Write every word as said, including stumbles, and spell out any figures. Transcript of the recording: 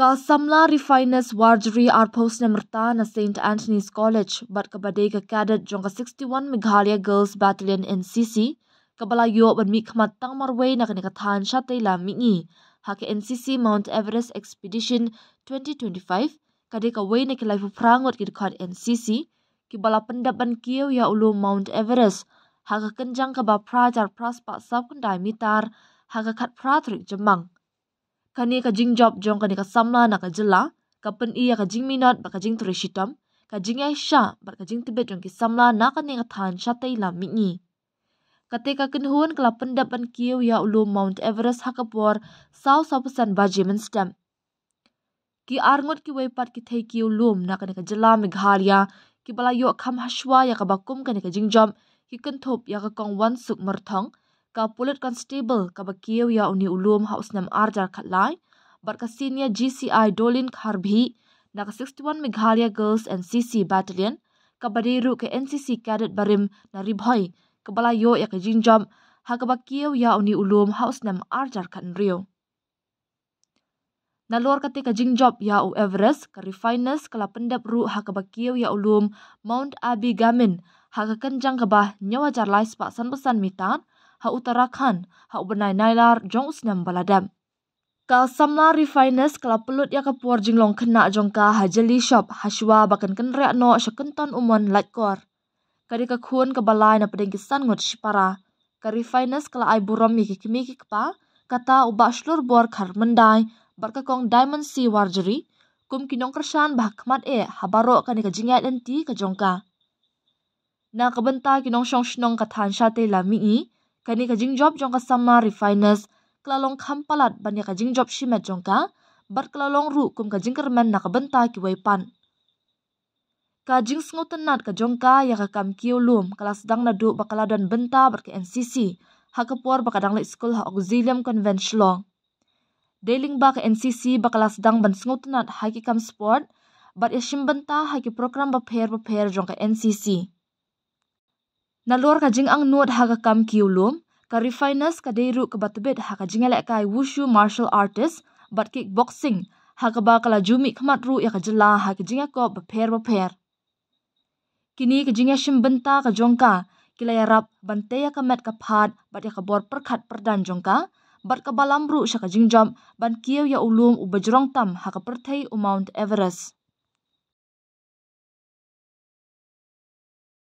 Ka samla Refinus Warjri, arphew snem rta, na Saint Anthony's College bad kaba dei ka cadet jong ka sixty-one Meghalaya Girls Battalion, N C C, kaba la ïoh ban mihkhmat tang marwei na kane ka thaiñ shatei lam mihngi ha ka N C C Mount Everest Expedition twenty twenty-five, ka dei kawei na ki laiphew phra ngut ki dkhot N C C kiba la pyndep ban kiew ïa u lum Mount Everest ha ka kynjang kaba phra hajar phra spah saw khyndai mitar ha ka khatphra tarik Jymmang. Kane ka jingjop jong kane ka samla na ka jylla ka pyni ïa ka jingminot bad ka jingtrei shitom, ka jingïaishah bad ka jingtbit jong ki samla na kane ka thaiñ shatei lam mihngi. Kata ka kynhun ka la pyndep ban kiew ïa u lum Mount Everest ha ka por saw, saw percent baje mynstep. Ki arngut kiwei pat ki thei kiew lum na kane ka jylla Meghalaya kiba la ïoh kham hashwa ïa kaba kum kane ka jingjop ki kynthup ïa ka Kong Wansuk Myrthong, ka Pulit Constable kaba kiew ïa une u lum ha u snem arhajar khatlai, bad ka Senior G C I Dolin Kharbhi na ka sixty-one Meghalaya Girls N C C Battalion, kaba dei ruh ka N C C cadet barim na Ri Bhoi, kaba la ïoh ïa ka jingjop ha kaba kiew ïa une u lum ha u snem arhajar khathynriew. Nalor kata ka jingjop ïa u Everest, ka Refinus ka la pyndep ruh ha kaba kiew ïa u lum Mount Abigamin ha ka kynjang kaba hynñiew hajar lai spah san phew san mitar ha Uttarakhand ha u bnai Nailar jong u snem ba la dep. Ka samla Refinus ka la pynlut ïa ka por jinglong khynnah jong ka ha jyllishop hashwa ba kan kynriah noh sha kynton u mon Laitkor. Ka dei ka khun kaba lai na pdeng ki san ngut shipara. Ka Refinus ka la ai burom ïa ki kmie ki kpa, kata u Bah Shlurbor Kharmyndai bad ka Kong Diamond C Warjri kum ki nongkyrshan ba ha khmat eh ha baroh kane ka jingïaid lynti ka jong ka. Na ka bynta ki nongshong shnong ka thaiñ shatei lam mihngi, kane ka jingjop jong ka samla Refinus ka la long kham palat ban ïa ka jingjop shimet jong ka, bad ka la long ruh kum ka jingkyrmen na ka bynta kiwei pat. Ka jingsngewtynnat ka jong ka ïa ka kam kiew lum ka la sdang naduh ba ka la don bynta bad ka N C C ha ka por ba ka dang leit skul ha Auxilium Convent Shillong. Dei lyngba ka N C C ba ka la sdang ban sngewtynnat ha ki kam sport bad ïashim bynta ha ki program bapher bapher jong ka N C C. Nalor ka jingangnud ha ka kam kiew lum, ka Refinus ka dei ruh kaba tbit ha ka jingïalehkai wushu martial artist bad kickboxing ha kaba ka la ju mihkhmat ruh ïa ka jylla ha ki jingïakop bapher bapher. Kine ki jingïashim bynta ka jong ka ki la ïarap ban tei ïa ka met ka phad bad ïa ka bor pyrkhat pyrdaiñ jong ka, bad kaba lam ruh sha ka jingjop ban kiew ïa u lum uba jrong tam ha ka pyrthei, u Mount Everest.